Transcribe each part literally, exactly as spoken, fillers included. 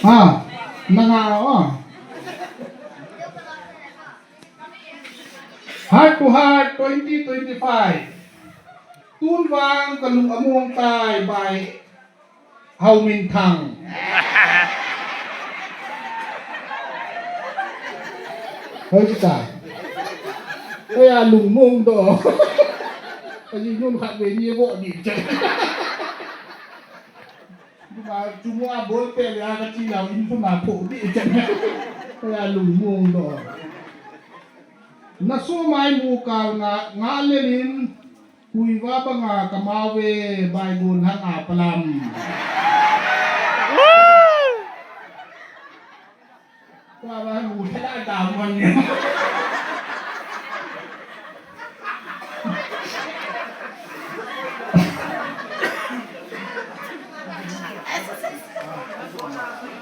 Ah, nanga ah. Heart to Heart twenty twenty-five. Tun vang ka lung among tai by Hau Min Thang. Hoi chu tai. Hoi a lung mong do. Aji nun khat ve ni vo ni che. Chu ma chu mo a bol pe le a ka chi lau in chu ma pho ni che. Hoi a lung mong do. Na so mai mu kal nga nga le lin. Hui va banga ka mau ve, bai gun hang a palam. Tua va hu thela da mon ni.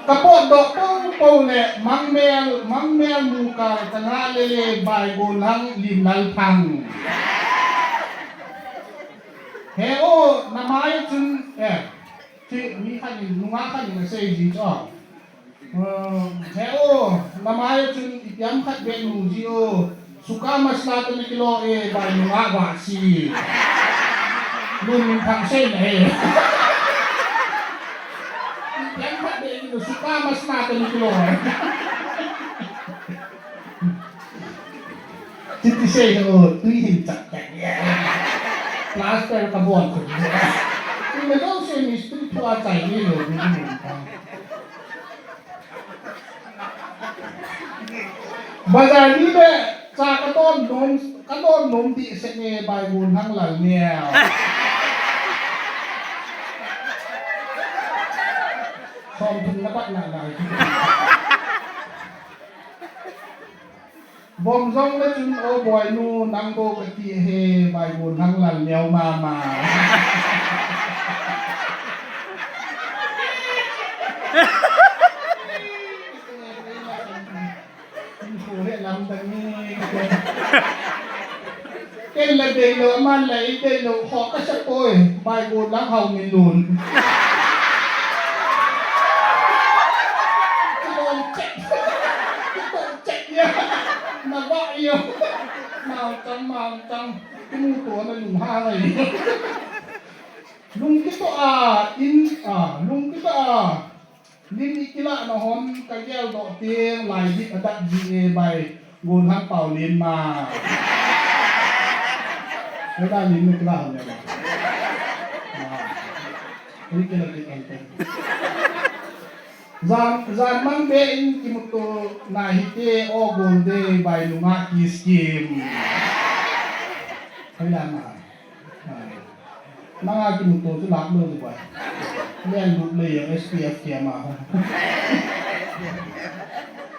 Ka potdoh popo le, Mangmel, Mangmel mu kal, ka nga le le, bai gun hang lim lal thang. He o, na mai chun, eh, thi, mi khat in, nunga khat in asei ji chu. Eh, he o, na mai chun, ipi ham khat be nu ji o. Suka masala tani kilo e, bai nunga va si. Nun min thang sei na he. Yang khat de ni suka masala tani kilo. Titi sei ho, tui hin chak chak. Plaster ka bon ko. Ni me dong sei mistri thua chai ni lo, ni min thang. Bazar ni le cha ka don nom, ka don nom di se ne bai gun hang lal ne. Som thum na bat na na. Vom jong le chun o boinu nang bo ka ti he bai gun hang lal neo mama. Khu he lam dang ni. Ken la dei lo, aman la i dei lo, kho ka sa poi, bai gun lang hau min lun. Kilom chet. Kilom chet ya. Na ba yo. Mau chang, mau chang. Kimu to na lung ha ngai. Lung kito a, in a, lung kito a. Lim i kilah na hon ka gel doh teng lai dik a dak ji e bai gun hang pau lim ma. Hoi da lim i kilah hon le ma. Ah. Lim kilah dik an te. Zan, zan mang be in kimuto na hi te o gol de bai nunga ki scheme. Hoi da ma. Ah. Nanga kimuto chu lak lo chu bai. Len lut le yang S P F ke ma ho.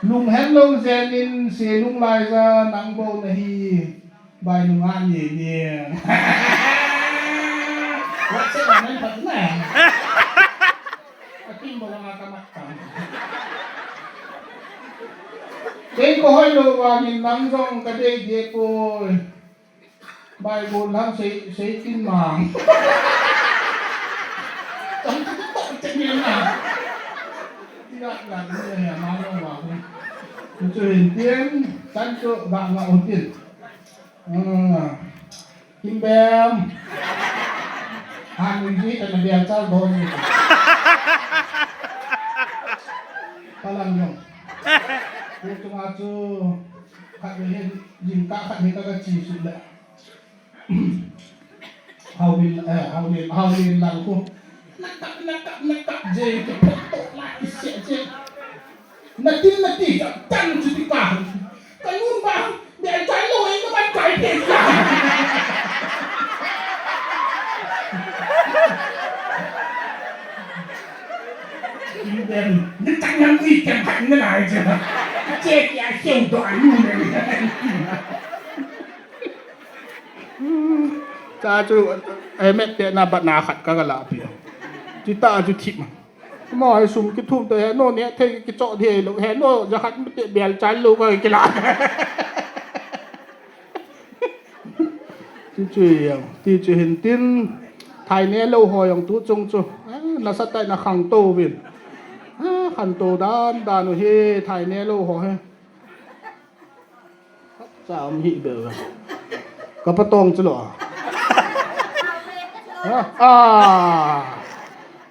Lung hen lo zen in se lung lai za nang bo na hi bai nunga ni ni. What se na men pat na. Akim bo nga ka mat ta. Kei ko hoi lo wa min nang jong ka dei de ko. Bai gun lang sei, sei tin mang. Tong tu tu tu tu ni na. Ti la la ni ya ma lo ma. Tu tu hin tin, tan tu ba ma o tin. Hmm. Kim bem. Han ni ji ta na bia chal do ni. Palang yong. Tu tu ma tu. Khat ve hin, jingkah khat hi ka, ka chi sut le. Hau Min, eh, Hau Min, Hau Min lang khu. Na kap, na kap, na kap, je, ke pok pok la, i se, je. Na tin, na ti, ka tan chu ti ka. Ka nun ba, be ai tai lo, e, ka ban tai pe ka. Kim bem, na tang yang ui kem khat na lai je. Che kia siu do ai nu ne. Cha chu, eh, met te na bat na khat ka ga la pi. Chi ta chu thip ma. Mo ai sum ki thum te he no ne thei ki cho de lo he no ja khat te bel chal lo ka ki la. Ti chu yang, ti chu hin tin, thai ne lo ho yang tu chung chu. Eh, na sa tai na khang to vin. Ah, Khantou dan dan u hi, thai ne lou ho hi. Cha um hi bel. Ka patong chu lo. Ha? Ah.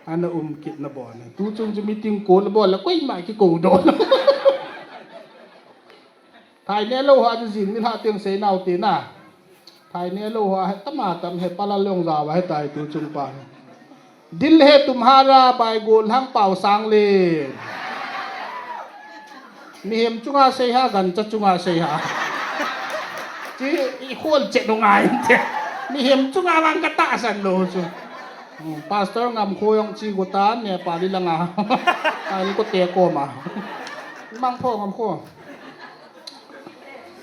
Ana um kit na bon. Tu chung chu meeting ko na bon la koima kikou doh. Thai ne lou ho a chu jing ni lha teng sei nau te na. Thai ne lou ho a he tama tam he pala long za va he tai tu chung pa. Dil he tumhara bai gol hang pau sang le. Mihem chunga sei ha, gancha chunga sei ha. Chi i khol che no ngai te. Mihem chunga vang ka tahsan lou chu. Hmm, Pastor Ngamkho jong chi ko ta Nepali langa. Ai ko te ko ma. Mangkho Ngamkho.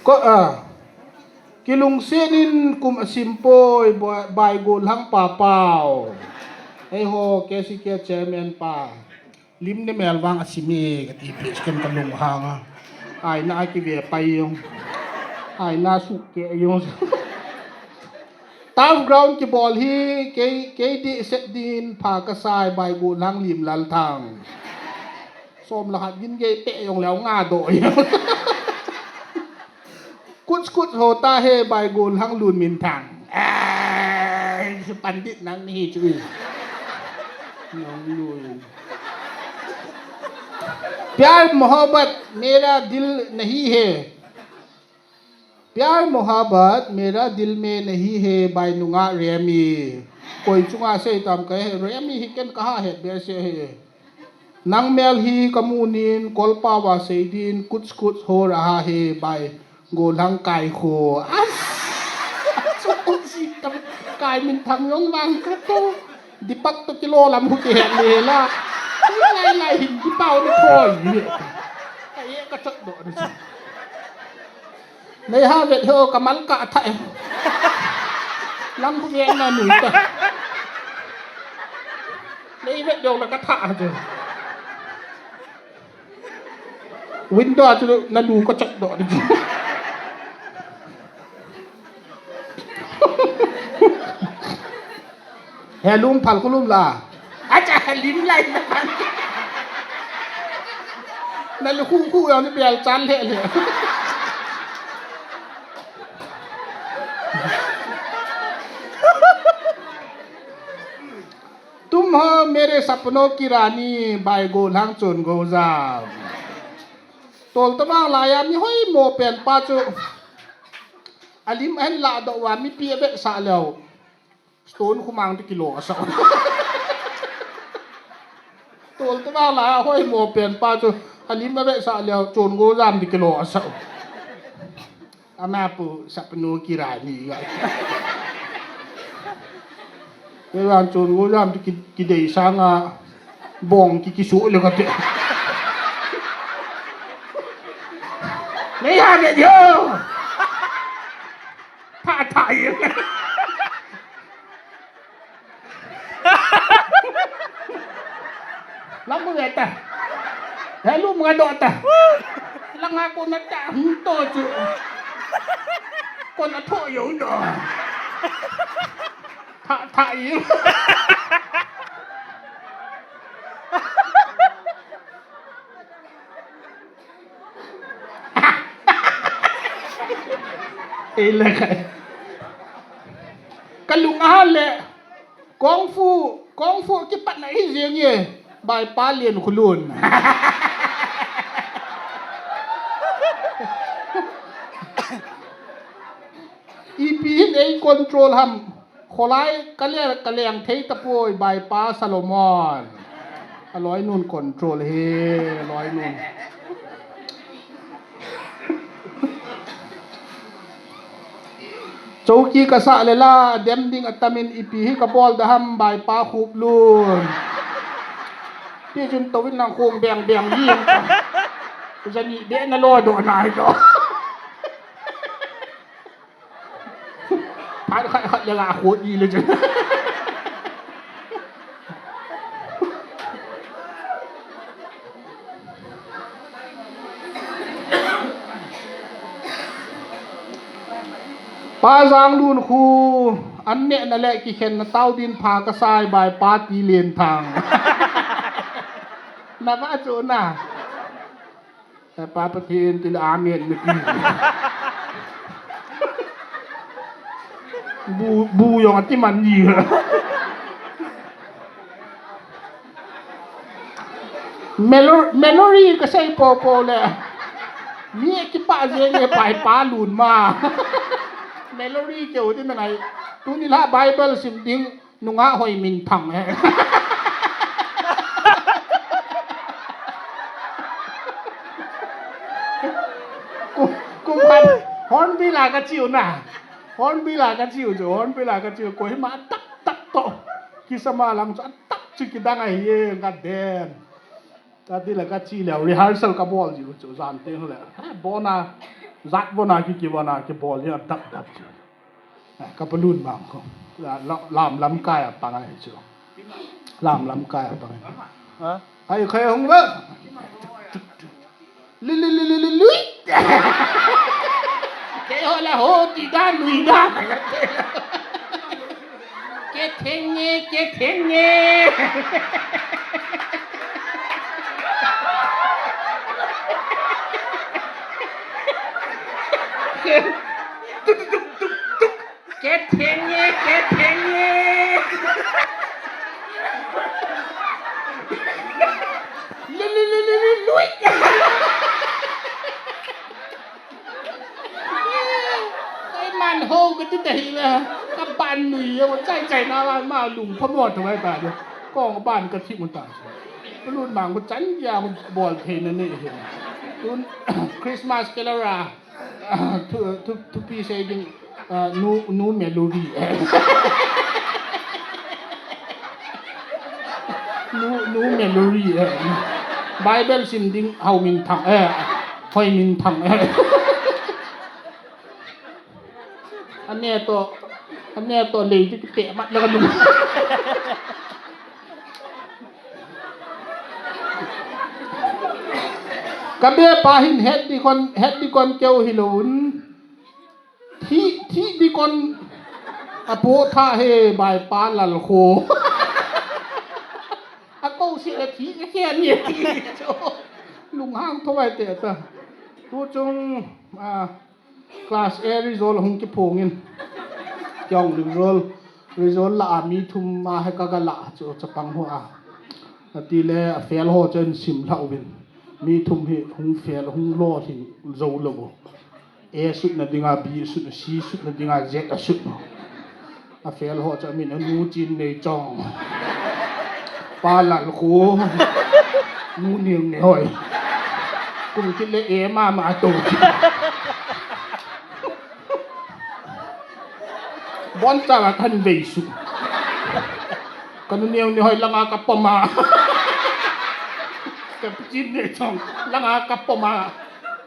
Ko, ah, kilungset in kum asim poi, bai, bai gol hang pa pau. Eiho, K C K chairman pa. Lim ne mel vang asim e, kati pes ken ka lunghang a. Aina a kive pai jong. Aina su ke jong. Turf ground kibol hi, kei, kei ding set din pha kasai bai gol hang Lim Lalthang. Som le khat gin gei pe jong leu nga doh. Kuch kuch hota hai bai gol hang Lunminthang. Ai, su pandit nang ni chu. Nang lui. Pyar mohabbat mera dil nahi hai. Pyar mohabbat mera dil mein nahi hai bai nungah Remi. Koi chunga sei tam kahe Remi hi ken kaha het behseh e. Nang mel hi kamu nin, kolpa va sei din, kuch kuch ho raha hai, bai gol hang Kaikho. As! Chu si tam, Kaiminthang jong vang kato. Deepak to kilo lam hu kihe le la. Lai lai Hindi pau ni khoi. Ka ye ka chot doh ni. Nei ha vet ho kamal ka tha e. Lang khu vet na nui ta. Nei vet dong la ka tha a chu. Window a chu na nu ka chot doh ni. He lum phal khu lum la. Acha, he lim lai na pan. Na lu khu khu ya ni bel chan le le. Tum ho mere sapno ki rani bai gol hang Chongoujam. Tol tawmang lai a mi hoimo pen pa chu. A lim a hin lah doh uva mipi a vetsah leh. Stone khumang te kilo a sah. Tol tawmang lai a hoimo pen pa chu a lim a vetsah leh Chongoujam te kilo a sah. Ama pu sapno ki rani. Kei vang Chongoujam te ki, kidei sanga bong ki, kisuh le kate. Nei ha de yo. Tha tha ye. Lang mu ve ta. He lu mu do ta. Lang ha ko na ta hung to chu. Ko na tho yo do. Tha tha ye. Ei le kai. Ka lung a le. Kung fu, kung fu kipatna hi jeng e. Bai pa Lien Khulun. Ipi hin ei control ham. Kholai ka le, ka leng thei tapoi bai pa Solomon. A loinun control hi, a loinun. Chouki ka sah le la, dem ding a tamin ipi hi ka bol da ham bai pa Khuplun. Ti chun tou in lang khong beng beng hi. Jani be na lo do nai do. Phat khat khat le la khot ni le chen. Pa Janglun khu an nehna le kikhenna tao din pha ka sai bai pa T. Lenthang. Na ba chu na. Eh, Pa Pathen ti le amen ni ti. Bu, bu jong ati man ni. Melo-, Memory ka sei popo le. Mi kipah jeng e pai pa lun ma. Memory keu ding na ngai. Tuni la Bible sim ding. Nungah hoi minthang e. Kum, kum khat Hornbill a ka chiu na. Hornbill a ka chiu chu, Hornbill a ka chiu. Kohima a tap tap to. Kisama lang chu a tap chu kidang ahi e, nga den. Ka ti le ka chi le, rehearsal ka bol jiu chu, jan teng le. Ha, bona, jat bona ki, ki bona ki bol hi a dap dap chu. Eh, ka balloon bang ko. La, la, lam lam kai a pang ai chu. Lam lam kai a pang ai. Ha? Ai, khai hung ba? Li, li, li, li, li, lui. Kei ho la ho ti da, lui da. Kethenge, kethenge. Tuk, tuk, tuk, tuk. Kethenge, kethenge. Lui, lui, lui, lui, lui, lui. Kei man ho ka ti tahi la. Ka ban nui ya, chai chai na la ma lung pha mo thoi ta de. Kong ban ka thi mo ta. Lun mang ko chan ya ko bol thei na ni he. Tun Christmas ke la ra. Thu, thu, thupi sei ding, ah, nu, nu Mallory, eh. Nu, nu Mallory, eh. Bible sim ding hao minthang, eh. Hoi minthang, eh. Ane to, ane to lei ti te mat la ka nu. Ka be pa hin het di kon, het di kon keu hi lo un. Thi, thi di kon a po tha he bai pa lal kho. A ko si a thi a khe ni thi cho. Lung hang tho bai te ta. Tu chung, a, Class A result hung kiphong in. Kiong result, result la a mi thum a he ka ga la chu chapang ho a. Ati le a fail ho chen sim lha uvin. Mi thum hi hung fail, hung lolhing jou lou. A sutna dinga, B sutna, C sutna dinga, Z a sut. A fail ho chu amin a Nu Chinneichong. Pa Lalkhu. Nu Nengneihoi. Kum kit le e mama to. Boncha la kan vei su. Ka Nu Nengneihoi langa ka pom a. Ka Chinneichong langa ka pom a.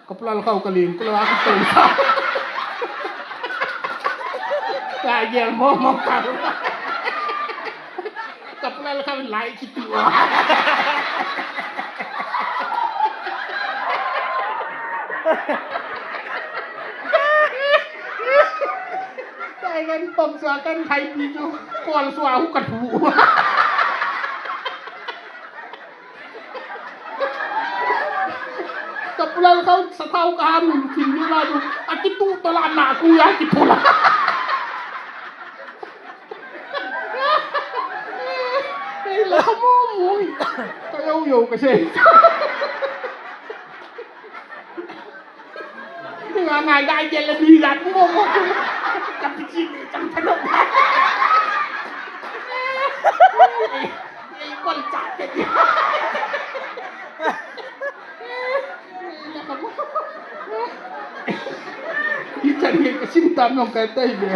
Ka Pu Lalkhao ka ling, ka la ka to sa. Ka gel mo mo ka. Ka Pu Lalkhao lai ki tu. Kai kan pom sa kan hai pi tu. Kol sua hu ka thu. Ka Pu Lalkhao sathao ka ha mun tin ni la du. A ki tu to la na ku ya ki tu la. Ei la mo mo. Ka yo yo ka se. Nga ngai dai je le ni la mo mo. Ka pi chi ni chang tha no. Ei, ei, kol cha te. Ichan nge ka sim tam nong kai tai be.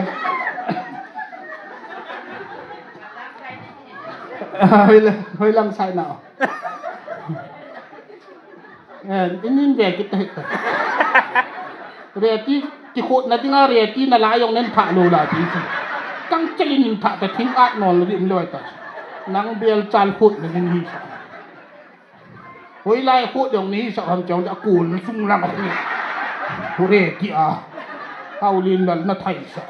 Hoi la, hoi lang sai na. Eh, in in ve kit ta hita. Reti, kikhutna dinga reti na la jong nen tha lo la ti. Kang chelin in tha ta thing at nol rim loi ta. Nang bel chal khutna ding hi sa. Hoilai khut jong ni sa ham chong ja kul sung lang khu. Reti a. Hao lin lal na thai sa.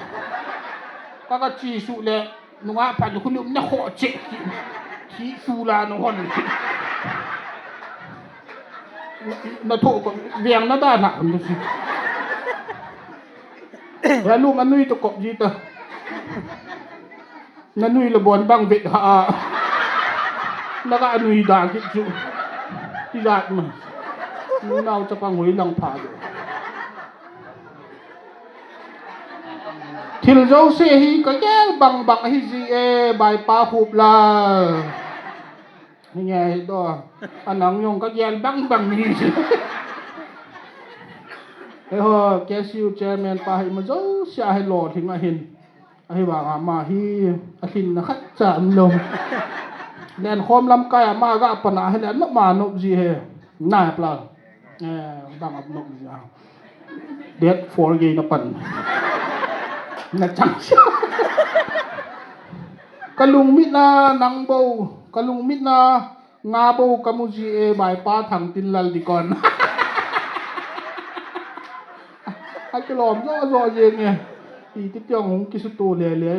Ka ka chi su le. Nunga phat khu lum na kho che. Thi su la no hon. Na tho ko, veng na da na, na si. Ya lu ma nui to kop ji ta. Na nui le bon bang vet ha a. Na ka nui da kit chu. Ti jat ma. Nu nau chapang hoi lang pha jo. Thil jouse hi ka gel bang bang hi ji e, bai pa hup la. Hi nge hi do. Anang jong ka gel bang bang hi ji. Eiho, K S U chairman pa hi ma jouse a hi lolhing ahin. Ahivang ama hi, alhinna khat cha umlou. Lenkhom lamkai ama ga pan a hile, nop ma nop ji he. Na plan. Eh, bang ap nop ji a. Date four gei na pan. Na chang sia. Ka lungmit na nang bou. Ka lungmit na nga bou ka mu ji e, bai pa Thangtinlal dikon. Akilom jo jo jeng e. Iti tiong hung kisuto le le.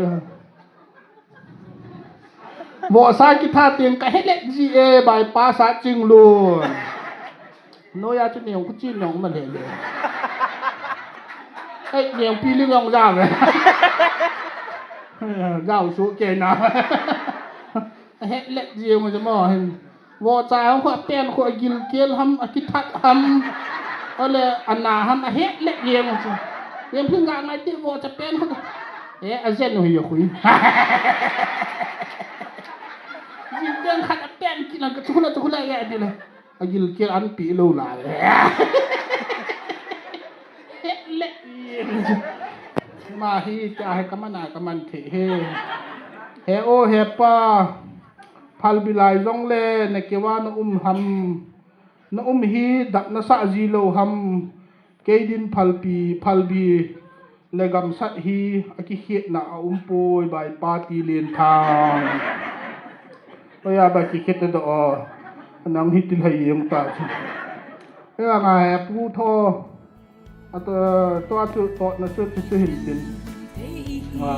Vohsa kitha teng ka helet ji e, bai pa Sahching lun. Noiya chu neo kuchi neo ma le le. Ei, neo pi ling jong ja ve. Jao su ke na. Ahet let jeng u mo hin. Vohcha hung khu apen khu agilkel ham, akithat ham. Ole ana ham ahet let jeng u chu. Yem phung ga ngai ti vohcha pen khu. E, ajen u hi khu. Jing den khat apen kilang ka chu khu la chu khu la ya di le. Agilkel an pi lou la le. He le. Ma hi cha he kaman a kaman thei he. He o he pa. Phalbi lai jong le na keu a na um ham. Na um hi dap na sah ji lou ham. Kei din phalpi, phalbi. Le gamsat hi akikhetna a um poi bai pa ti len thang. Oya ba kikhet do o. Nang hi til hai yeng ta chu. Oya nga he pu tho. Ato to a chu to na chu chu chu hin tin. Nga.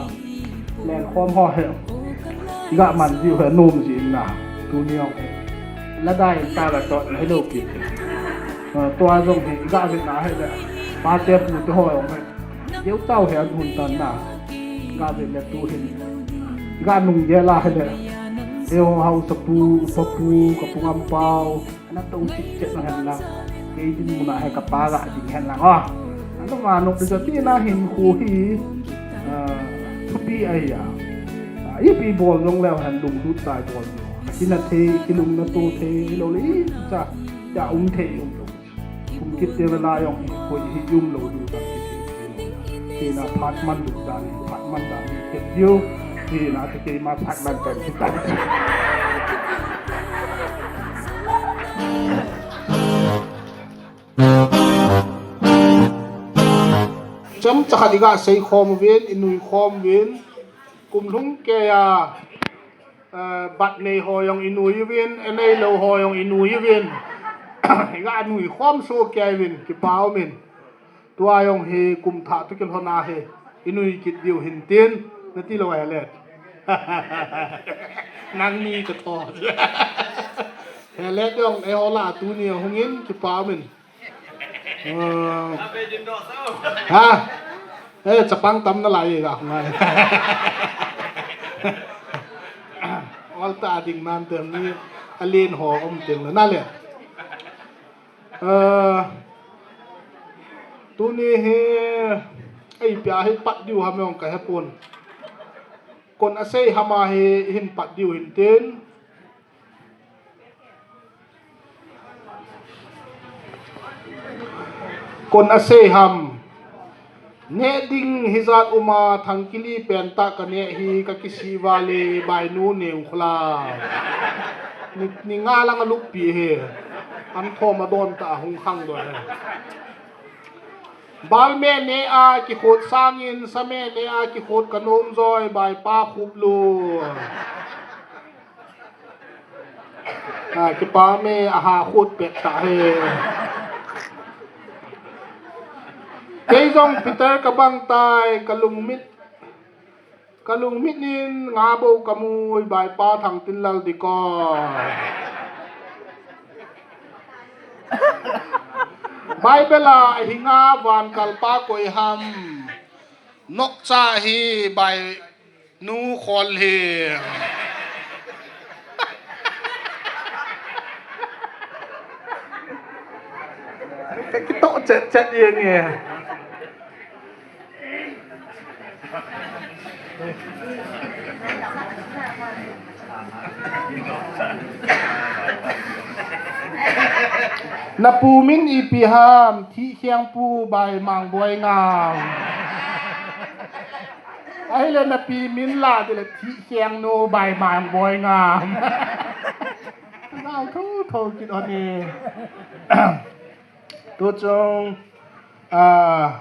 Lenkhom ho he. Ga man ji he nom ji na. Tu ni ong he. La dai ta la to na hello pi. To a jong he ga ve na he le. Pa te pu te ho ong he. Deu chau he an hun tan na. Ga ve le tu hin. Ga nung ge la he le. Deu hau sa pu, upa pu, ka pu ngam pau. Ana to chit chet na hen la. Kei din muna he ka pa ga ding hen la. Ah. Ano ma no pe ti na hin khu hi. Ah, thupi ai ya. Ah, ipi bol jong leu hen lunglut tai bol. Kina thei, kilung na to thei, lo le i cha. Ya um thei um lo. Kum kit te la jong hi, koi hi um lo du ta kit te. Kei na phat man du ta ni, phat man ta ni, kit diu. Kei na te kei ma phat man ta ni, ta ni. Chomcha khat i ga sei khom uvin, i nui khom uvin, kum lhung kei a, eh, bat nei ho jong i nui uvin, a nei lou ho jong i nui uvin. I ga nui khom soh kei uvin, kipa umin. Tua jong hi kum thah toh kilhon a hi, i nui kit diu hin tin, na ti lou a he le. Nang ni ka tho. He le jong, eiho la tuni hung in, kipa umin. Ah. Ha? Eh, chapang tam na lai ga ngai. Ol ta ding nan te ni alen ho um teng na le. Ah. Tuni hi ei pia hi pat diu ham jong ka he pon. Kon a sei ham a hi hin pat diu hin tin. Kon a sei ham. Neh ding hijat um a Thangkili pen tah ka neh hi ka kisih val e bainu neng khula. Ni, ni nga lang a lup pi hi. An thom a don tah a hung khang do hi. Bal me ne a kikhot sangin, sa me ne a kikhot ka nom joi, bai pa khup lu. A, kipa me a ha khut pet ta he. Kei jong Peter ka bang tai, ka lungmit, ka lungmit in nga bou ka mui, bai pa Thangtinlal dikon. Bible a hinga van kalpa koi ham. Nokcha hi bai nu khol hi. Ka kitoh chet chet jeng e. Na pu min ipi ham, Thihkhiang pu bai Mangboi Ngam. Ahile na pi min la dile Thihkhiang nu bai Mangboi Ngam. Nau tho tho kit on e. Tuchung, ah,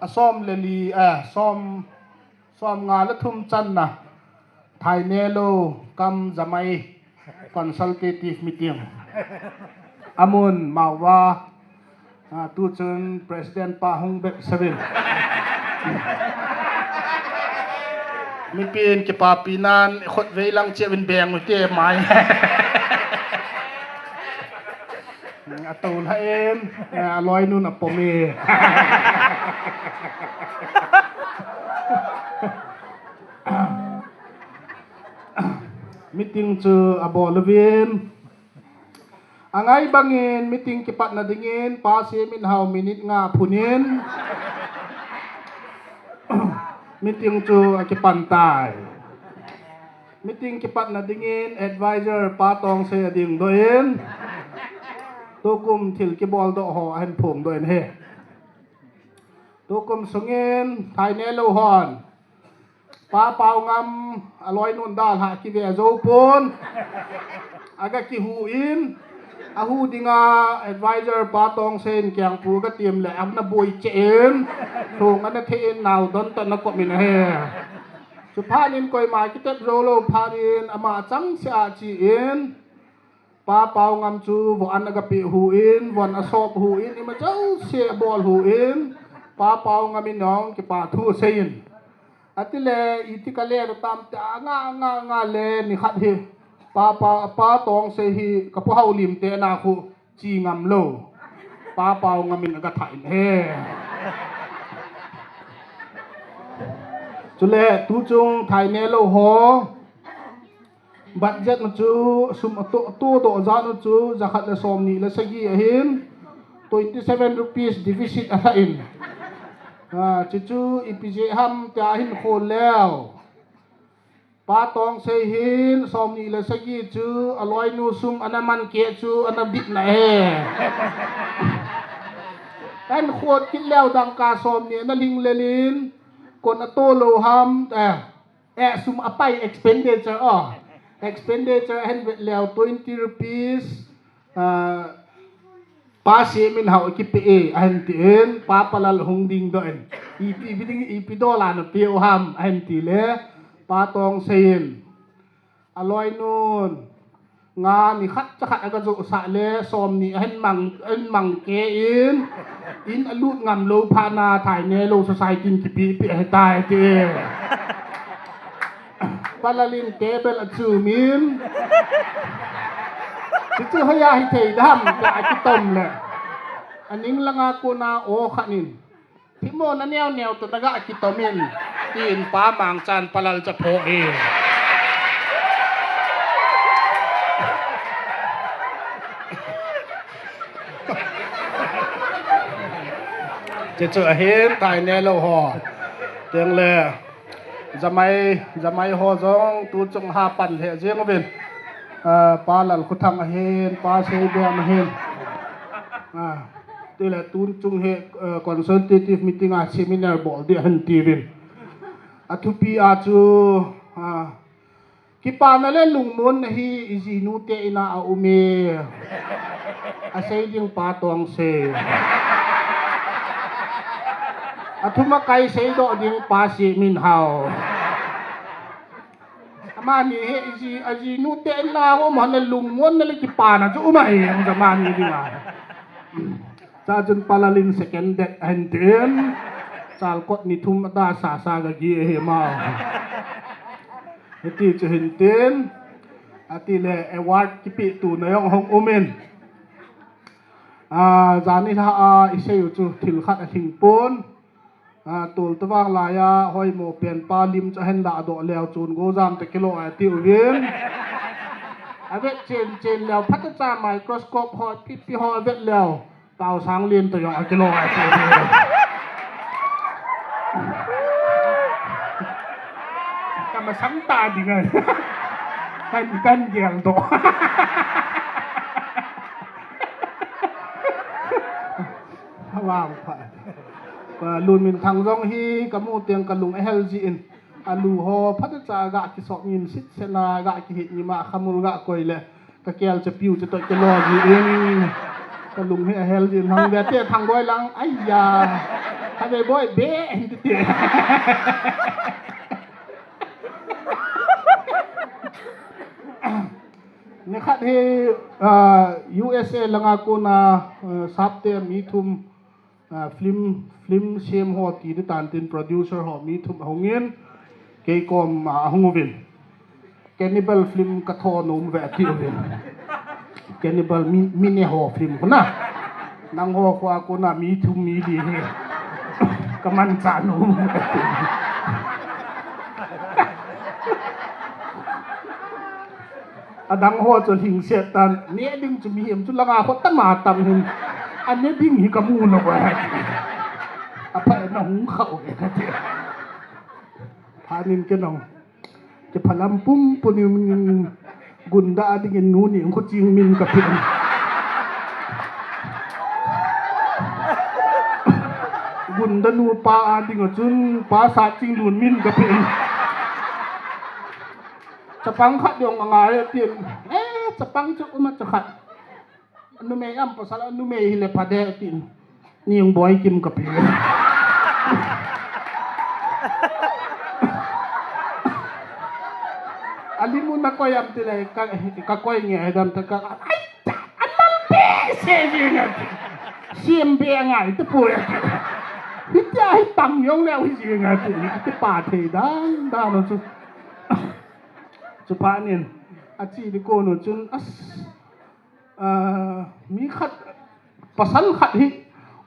a som le li, ah, som, som nga le thum channa Thainelo kam Jamai consultative meeting. Amun Mauva, ah, tuchun president pa hung bep seven. Mipin kipapi nan khut vei lang chiavin beng u te mai. A to lha em, a loi nun a pom e. Meeting chu a bol uvin. A ngai bangin meeting kipatna dingin Pa Siminhao minute nga phunin. Meeting chu a kipan tai. Meeting kipatna dingin advisor Pa Tongsei a ding doh in. Tukum thil kibol doh ho a hin phong doh in he. Tukum sungin Thainelo hon Pa Paungam a loi nun dalha kive jou pon. A ga kihu in. A hu dinga advisor Pa Tongsei in kiang pu ga tim le am na boi che in. Thung ana the in nau don ta na ko min a he. Chu phat in koima kitep jou lou phat in ama chang se a chi in. Pa Paungam chu von a ga pe hu in, von a sop hu in, ima jou se bol hu in. Pa Paungam in nong kipa thu sei in. Atile iti ka le tam ta nga nga nga le ni khat hi. Pa Pa Pa Tongsei hi ka pu hau lim te na khu. Chi ngam lou. Pa Paungam in a ga thah in he. Chule tuchung Thainelo ho. Budget nu chu sum a to to doh jan nu chu jakhat le som ni le sagi ahin. Twenty seven rupees deficit a lha in. Ah, chu chu ipi je ham tia hin khol leu. Pa Tongsei hin som ni le sagi chu a loi nu sum ana man ke chu ana dit na e. An khot kit leu dangka som ni ana ling lelin kon a to lou ham, eh, eh, sum a pai expenditure, oh. Expenditure a hin vet leu twenty rupees, ah, Pa Siminhao kipe e, ahin tin, Pa Palal hung ding doh in. Ipi, ipi ding, ipi dola na pe u ham, ahin ti le, Pa Tongsei in. A loi nun, nga ni khat cha khat a ga jo sah le, som ni ahin mang, ahin mang ke in, in a lut ngam lou phat na Thainelo society in kipi pi ahi tai ti. Palal in table a chum in. Chuchu hoiya hi thei dam, tia a kitom le. A ning langa kona o khat in. Thimo na neo neo to ta ga kitom in. Tin Pa Mangchan Palal cha pho e. Chuchu ahin Thainelo ho. Teng le. Jamai, jamai ho jong tuchung ha pan le jeng uvin. Ah, Pa Lalkhothang ahin, Pa Seibem ahin. Ah, tile tuchung hi, eh, consultative meeting a seminar bol di ahin ti uvin. A thupi a chu, ah, kipana le lungmonna hi i jinu te in a a um e. A sei ding Pa Tongsei. A thum a kai sei doh ding Pa Siminhao. Amani hi i ji, a jinu te in a um a le lungmonna le kipana chu um a e, amani ding a. Cha chun Palal in second date ahin tin. Chalkot ni thum a da sa sa ga gi ahi ma. Hiti chu hin tin. Ati le award kipe tu na jong hung um in. A, jani lha a i sei u chu thil khat a hing pon. A, tol tavang lai a hoimo pen pa lim chu a hen lah doh leu chun go jam te kilo a ti uvin. A vet chen chen leu phat a cha microscope ho pi pi ho a vet leu. Tau sang lin to jong a kilo a ti uvin. Ka masang ta ding a. Kan, kan gel doh. Hawang pha. Ka Lunminthang jong hi ka mu teng ka lung a hel ji in. A lu ho phat a cha ga kisop ngim sit sena ga kihit ngim a khamul ga koi le. Ka kel che piu che to kilo ji in. Ka lung hi a hel ji in hang ve te Thangboi lang. Aiya. Thangboi be hin ti ti. Nikhat hi, ah, U S A langa kona, ah, sapte mi thum, ah, film, film sem ho ti di tan tin producer ho mi thum ahung in, kei kom, ah, ahung uvin. Cannibal film ka tho nom ve ti uvin. Cannibal mi, mi ne ho film kona. Nangho khoa kona mi thum mi li hi. Ka mancha nom. Adang ho chu lhingset tan, ne ding chu mihem chu langa kho tama tam hin. A ne ding hi ka mu nau va. A pha na hung khau ve ka ti. Pha nin ke nong. Kiphalam pum pum in gunda a dingin nu ni kho ching min ka pe. Gunda nu pa a ding a chun pa sa ching lun min ka pe. Chapang khat jong a ngai a tin. Eh, chapang chu um a cha khat. Numei am pasal a numei hi le pha de tin. Ningboi Kim ka pe. A limu na koi am ti le ka, ka koi nge he dam ta ka. Ai, a lal be se ji nge. Sim be ngai te pu. Hitia hi pang jong le hi ji nge ti. Ti pa thei dan dan chu. Chu pa nin. A chi di ko no chun as. Ah, mi khat, pasal khat hi,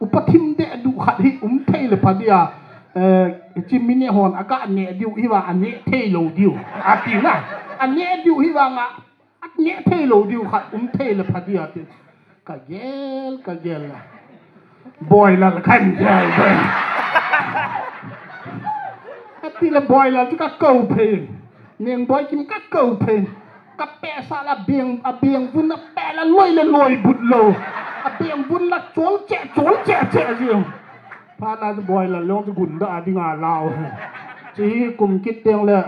upa thim deh duh khat hi, um thei le pha dia, eh, hiche mi neh hon, aga neh diu hi vang, a neh thei lou diu. Ati na, a neh diu hi vang a, a neh thei lou diu khat, um thei le pha dia ti. Ka gel, ka gel la. Boilal khan gel, boilal. Ati le boilal chu ka kou phei. Ningboi Kim ka kou phei. Ka pehsa la beng, a beng vun a peh la loi le loi but lou. A beng vun la chol che, chol che che ji. Pha na boilal long chu gunda a ding a lau. Chi kum kit teng le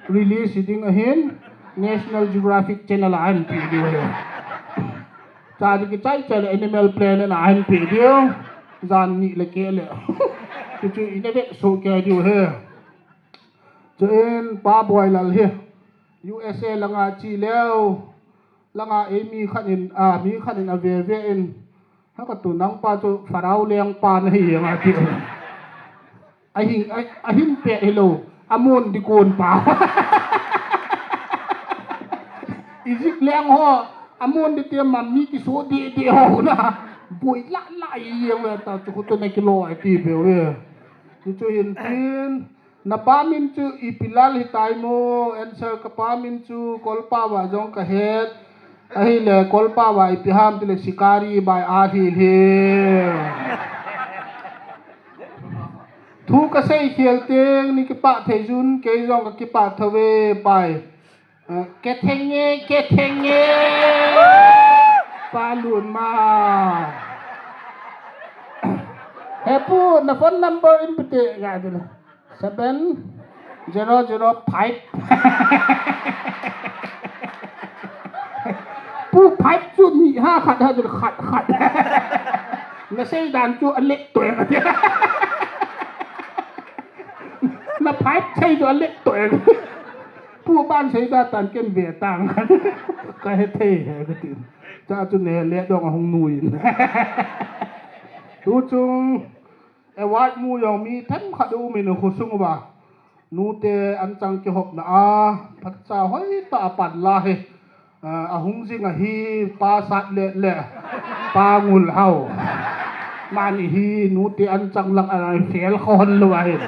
release ding ahin National Geographic Channel a an pi diu he. Cha di kichai chai le Animal Planet a an pi diu. Jan ni le ke le. Chu chu in a ve so ke diu he. Chuin pa boilal hi U S A langa chi leu, langa ei mi khat in, a, mi khat in a ve ve in, ha ka tu nang pa chu Pharaoh leng pa na hi nga ti. A hin, a, a hin pe hi lou, a mun di kon pa. Egypt leng ho, a mun di te ma mi ki so di di ho na. Boi la la i yang le ta chu ko to na ki lo ai ti pe we. Chu chu hin tin. Na pa min chu ipi lal hitai mo, answer ka pa min chu Kolpa va jong ka het. Ahile Kolpa va ipi ham tile Sikari bai a hi hi. Thu ka sei khel teng ni kipah thei jun, kei jong ka kipah thou ve pai. Eh, kethenge, kethenge. Pa lun ma. He pu, na phone number in pute ga dile. Seven zero zero five. Pu five chu ni ha khat ha khat khat. Na sei dan chu a lek to. Na five sei chu a lek to. Pu ban sei da tan ken ve tang. Ka he thei he ka tin. Cha chu ne le dong a hung nuin. Tu chung award mu jong mi themkhat um in khosung uva. Nute anchang kihopna a, phatcha hoitah a pan la hi. Ah, ahung jing ahi, Pa Satlet le Pa Ngulhao. Mani hi nute an chang lang a fel khon lou ahi.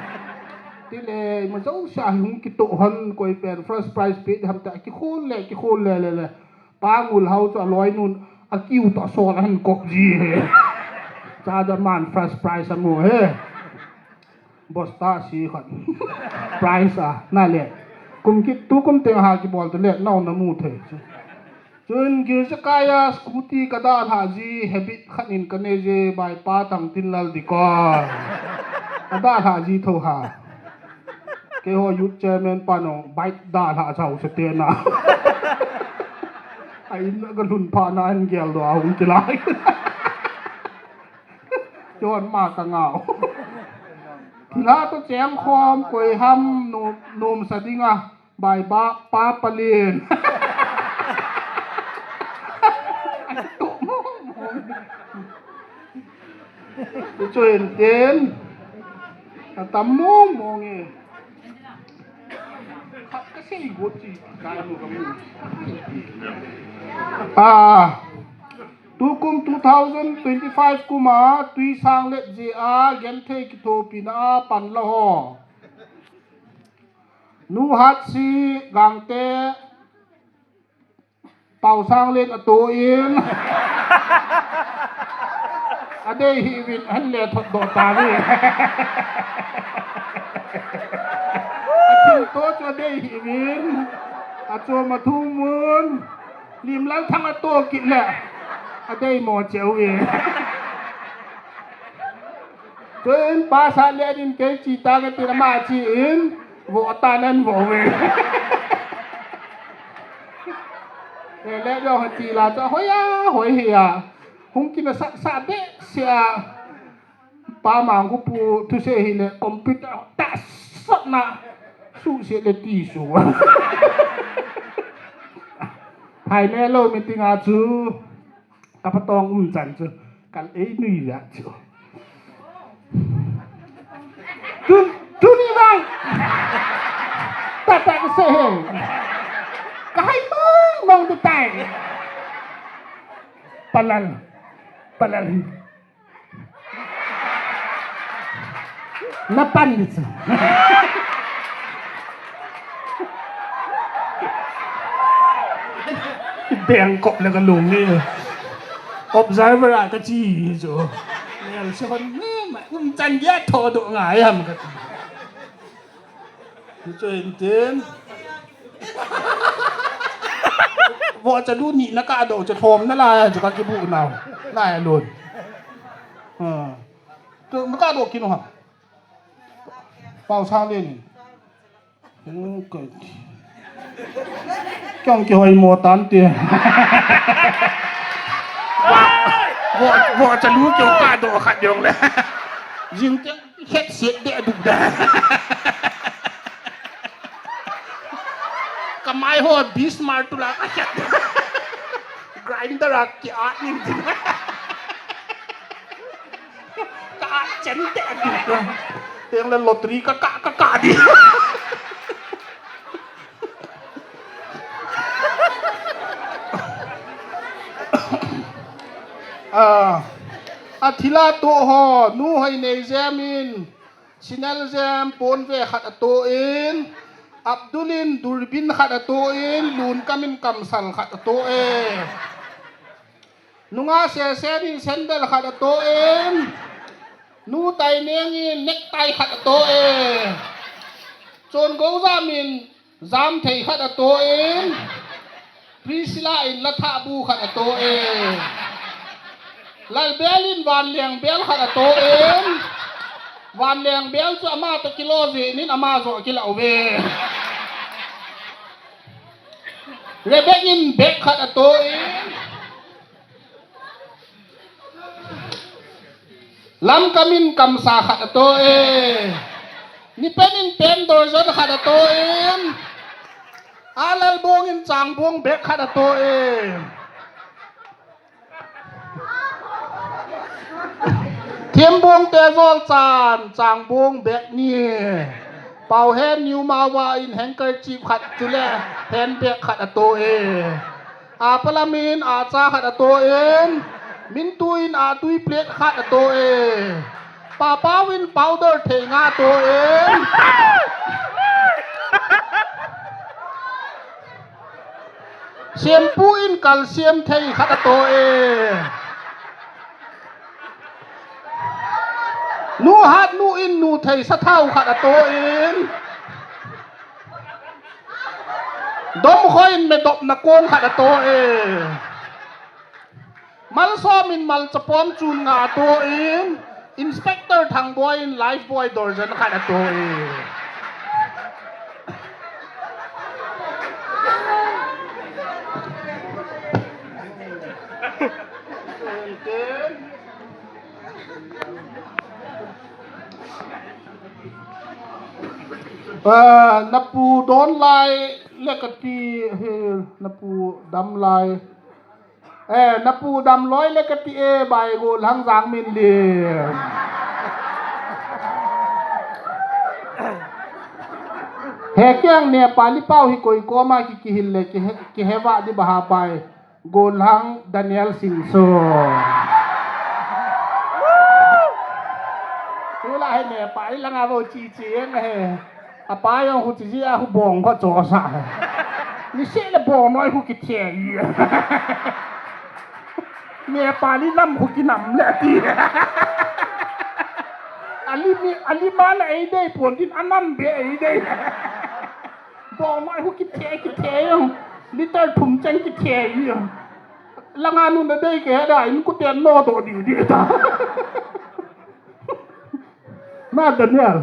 Tile, ima jouse a hung kitoh hon koi pen first prize pe ham ta kikhol le, kikhol le, le, le. Pa Ngulhao chu aloinun akiu toh sol ahin kop ji he. Cha da man first prize amu he. Bosta si khat. Prize a, na le. Kum kit tu kum teng ha kibol tu le, nau na mu thei chu. Chun Girjakaia scooty ka dalha ji, habit khat in ka nei ji, bai Pa Thangtinlal dikon. Ka dalha ji tho ha. Keiho youth chairman pa nong bike dalha chau se te na. A in ka lhun pha na an gel do a hung kilai. Chon ma ka ngau. Thilha toh cheng khom koi ham nom, nomsa dinga. Bai ba, Pa Palin. Chu hin tin. Atam mong mong e. Khat ka sei got chi, kai mo ka mu. Ah. Tukum two thousand twenty-five kum a, Tuisanglet ji a, genthei kithopina a, pan la ho. Nu Hatsi Gangte, Pausanglen ato in. Adei hih uvin, ahin le thot doh ta ve. Athil to chu adei hih uvin. Achom athum un. Limlalthang ato kit le. Adei mo cheh uve. Chuin Pa Satlet in kei chi ta ka tin ama chi in, vo ta nan vo ve. Le le jong ha ti la cha hoi a, hoi hi a. Hung kina sa, sa be sia. Pa Mangkhopu thusei hi le computer ta sot na. Su se le ti su. Hai ne lo meeting a chu. Ka patong um chan chu, kal ei nui ya chu. Tun, tuni bang. Ta ta ka se he. Ka hai mong mong tu tai. Palal. Palal. Na pan ni chu. Bengkok le ka lung ni. Observer a ka chi hi chu. Nel se hon ni ma um chan dia tho do ngai ham ka. Ni chu hin tin. Vo cha lu ni na ka do cha thom na la chu ka kibu nau. Na ya lun. Ha. Tu na ka do kinu ha. Pau sang le ni. Kong kihoi mo tan ti. Vo, vo, vo cha lu kio ka do khat jong le. Jing te het set de du da. Ka mai ho Bismarck tu la ka het. Grinder a ki at ning. Ka chen te a di. Teng le lottery ka ka ka ka di. Ah, a thila to ho, nu hoi nei jam in. Sinel Jem ponve khat ato in, Abdul in durbin khat ato in, Lun Kam in kamsal khat ato e. Nunga Sesen in sandal khat ato in, Nu Taineng in necktie khat ato e. Chon Gojam in Jam thei khat ato in, Priscilla in la thah bu khat ato e. Lalbel in vanleng bel khat ato in, vanleng bel chu ama toh kilo jeh in ama joh kila uve. Rebek in bag khat ato in, Lamkam in kamsa khat ato e. Nipen in pen dorjon khat ato in. Alalbong in changbong bag khat ato e. Thembong te jol chan changbong bag ni. Pau Hen New Mawa in handkerchief khat chule handbag khat ato e. Apa lamin acha khat atoh in, Mintu in atui plate khat atoh in, Papa in powder thei nga atoh in, Sempu in calcium thei khat atoh in, Nuhatnu in nu thei sathau khat atoh in, Domkhoi in medopna kong khat atoh in, Malsom in malchapom chun nga atoh in, Inspector Thangboi in Lifebuoy dorjan khat atoh in. Ah, napu don lai le kati, he, napu dam lai. Eh, napu dam loi le kati e, bai go lang jang min li. He kiang Nepali pau hi koi koma ki kihil le ki he, ki heva di baha bai. Golhang Daniel Singso. Tula he Nepali langa vo chi chi eng he. Apa jong hu chi chi a hu bong kho cho sa he. Ni se le bong noi hu ki thei. Nepali lam hu ki nam le ti. Ali mi, ali ma le ei dei pon tin anam be ei dei. Bong noi hu ki thei, ki thei jong. Liter thum cheng ki thei jong. Langa nu na dei ke da in ku ten no to di di ta. Na Daniel.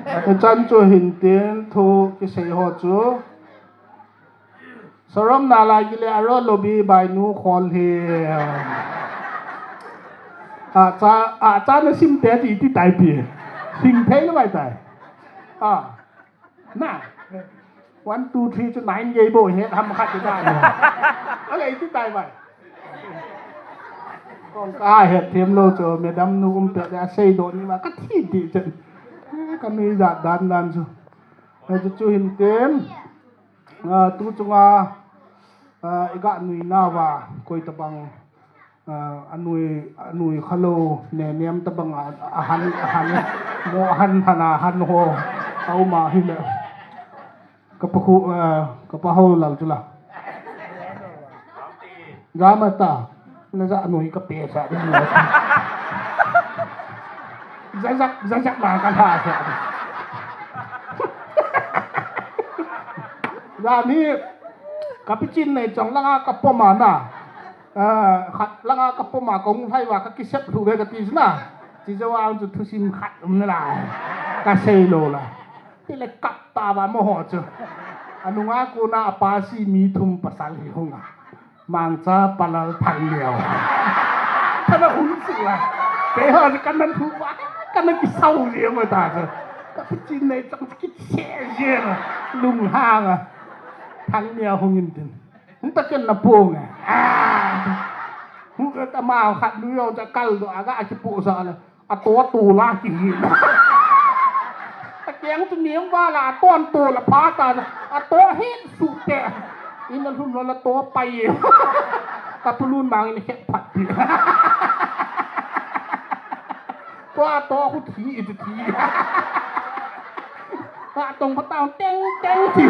Achan chu hin tin thu kisei ho chu. Sarom na lai kile aro lobby bai nu khol hi. Acha, acha na sim te ti ti tai pi. Sing thei lo bai tai. Ah. Na. One, two, three chu nine gei bo he ham khat ti tai. Ale ti tai bai. Kong ka het them lo chu madam nu um pe da sei do ni ma ka thi ti chen. Ka nui ja dan dan chu. He chu chu hin tem. Ah, tu chunga, ah, i ga nui nauva, koi tabang, ah, anui, anui khalou, ne nem tabang a, ahan, ahan, mo ahan, hana han ho, a um a hile. Ka pa khu, ah, ka pa ho lal chu la. Gama ta, na ja noi ka pe sa ding lo. Zazak, zazak ma ka tha sa. Jani, ka pichin nei chong langa ka poma na. Ah, khat langa ka poma kong phai va ka kisep thu ve ka ti na. Chi jo ang chu thusim khat um na la. Ka sei lo la. Ti le kap ta va mo ho chu. Anunga kona apa si mi thum pasal hi hunga. Mangcha palal Thangneo. Kana hun si la. Kei ho kana thu va. Kana kisau ji ma ta chu. Ka pichin nei chong kiche ji ma. Lunghang a. Thangneo hung in tin. Hung ta ken na pong e. Ah. Hung ka ta ma khat nu yo ta kal do aga a kipu sa la. A to to la ki hi. A keng tu niam va la a to an to la pha ta na. A to hin su te. In a lhun lo la to pai e. Ka pulun mang in khet phat pi. Ko a to khu thi i tu thi. Ka tong pa tao teng teng thi.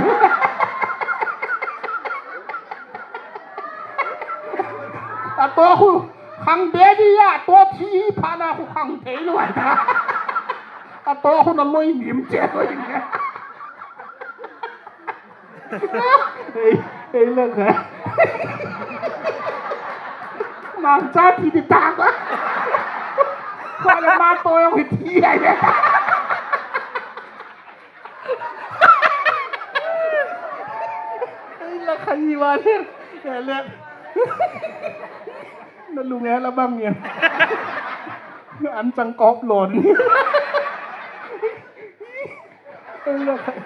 A to khu khang be di ya, to thi pha na khu khang thei lo ai ta. A to khu na loi nim che loi nim. Ei, ei la ka. Mang cha thi di ta ka. Ko le ma to yo thi ai. Ei la khai wa le. Le le. Na lung e la bang ni. An chang kop lon. Ei la khai.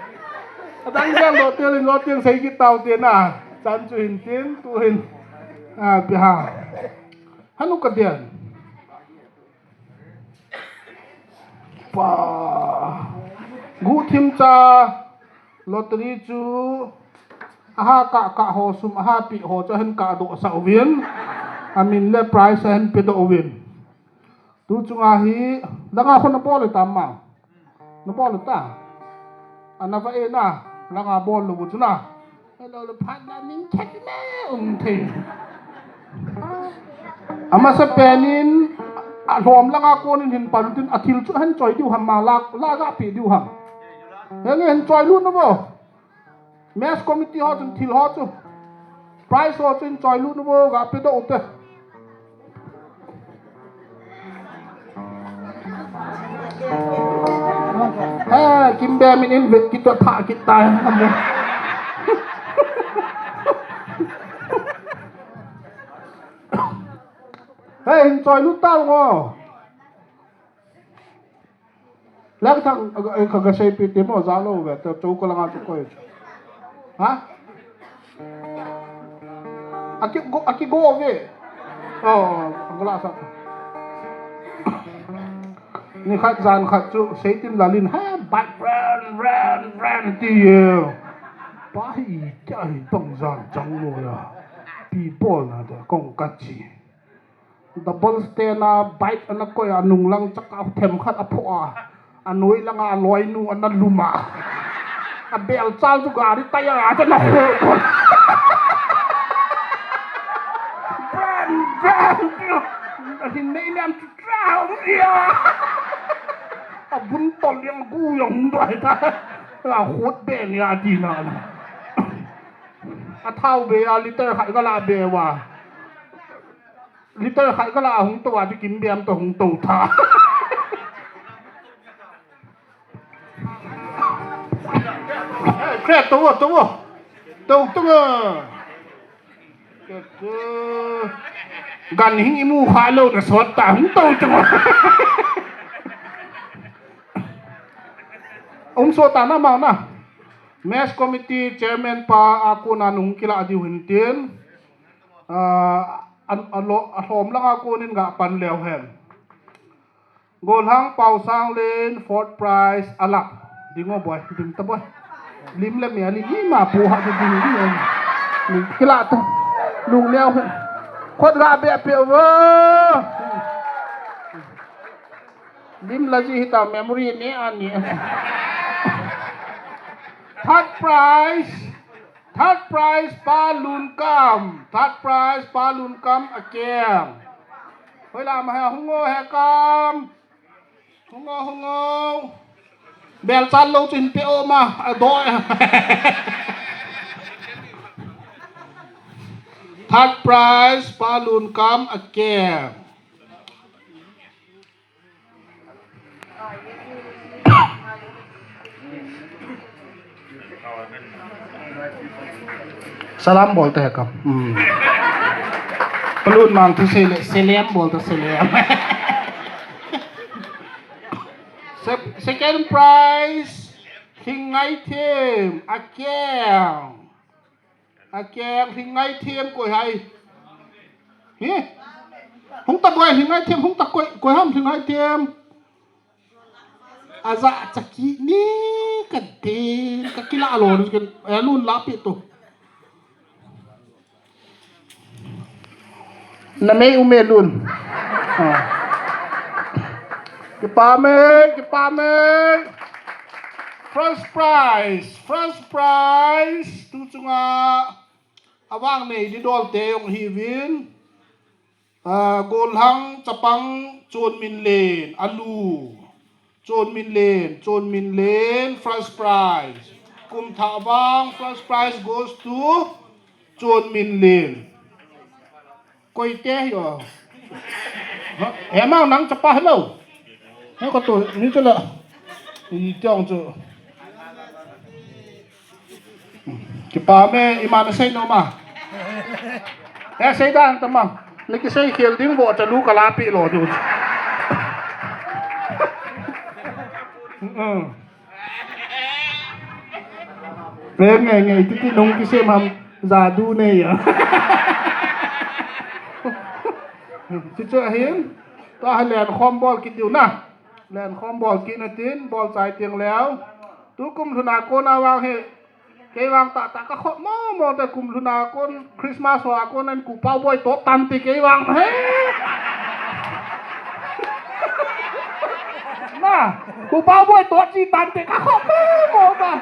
Adang jang lo tiang lo tiang sei kit tau tiang na. Chan chu hin tin tu hin. Ah, pi ha. Hanu ka dian. Pa. Gu thim cha. Lottery chu aha kah kah ho sum aha pe ho chu ahin kahdoh sah uvin. Amin le prize ahin pedoh uvin. Tu chunga hi langa khun abol le tam ma. Nabol ta. Ana va e na. Langa bol lou chu na. Hello, le phat na ning khet me um thei. Amasapen in alhom langa konin hin pan tin athil chu ahin choi diu ham ma la la ga pe diu ham. Henge hin choi lut na bo. Mess committee ho chun thil ho chu. Prize ho chun choi lut na bo ga pe doh u te. Ha, Kimbem in invite kit to tha kit tai. Hey, hin choi lut tau ngo. Lang thang, eh, ka, ka sei pi te mo, za lo ve, te, chou ka langa chu koi. Ha? Aki go, aki go ve. Oh, ang la sa. Ni khat jan khat chu, sei tin lalin, ha, bike ran, ran, ran, ti ye. Pa hi, tia hi, tong jan, chang lo ya. Pi bol na, te, kong ka chi. Double stand a bike ana koi a, nung lang chaka themkhat aphoh a, anoi langa aloinu ana lum a, abelchal chu gari tyre a chana ho. Bran, bran, ahin nei nem chu trau ia. Abun tol yang gu yang doi ta. La khut be ni a ti na. Athau be a liter khat gala be wa. Liter khat kala hung to a chu Kimbem to hung to tha. Kre to to to to. Gan hing imu kha lo na sot ta hung to to. Um so ta na ma na. Mess committee chairman pa a kona nung kila diu hin tin. Ah, an, a lo, a lhom langa konin ga pan leu hen. Golhang Pausanglen fourth prize alak. Ding o boy, ding ta boy. Lim le mia ni ni ma pu ha ding ding ding. Ni kila ta. Lung leu hen. Khot ga be pe o. Lim la ji hita memory ni ani. Third prize. Third prize, Pa Lunkam. Third prize, Pa Lunkam, a keng. Hoi la ma he, hung o he kam. Hung o, hung o. Bel chan lo chin pe o ma, a do. Third prize, Pa Lunkam, a keng. Salam bolte hai kam. Hmm. Palun mang thu sele, selem bolte selem. Sec-, second prize, Hingai Them, a keng. A keng Hingai Them koi hai. Hi? Hung ta koi Hingai Them, hung ta koi, koi ham Hingai Them. Aja chaki ni ka den, ka kila lo, ka, eh, lun la pi tu. Na mei u me lun. Ah. Kipa me, kipa me. First prize, first prize. Tu chunga avang nei di dol te jong hi vin. Ah, Golhang chapang Chonminlen, alu. Chonminlen, Chonminlen, first prize. Kumthah vang, first prize goes to Chonminlen. Koi te hi o. Ha? He mang nang chapa hello. He ko to, ni to la. Ni tong chu. Kipa me, ima na sei nom a. Eh, sei dan ta ma. Na kisei khel ding vo cha lu ka la pi lo diu. Mm. Nge, nge, nge, titi nung kisem ham jadu nei a. Chuche hin, ta ha len khom bol kit diu na. Len khom bol kit na tin, bol chai tieng leu. Tukum lhun a kona vang hi, Kei vang tah tah ka khop mo mo te, kum lhun a kon, Christmas ho a kon an Ku Pau Boi tot tan te kei vang. He. Na, Ku Pau Boi tot chi tan te ka khop mo mo ta.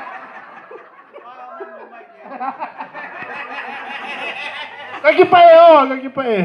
Ka kipah e o, ka kipah e.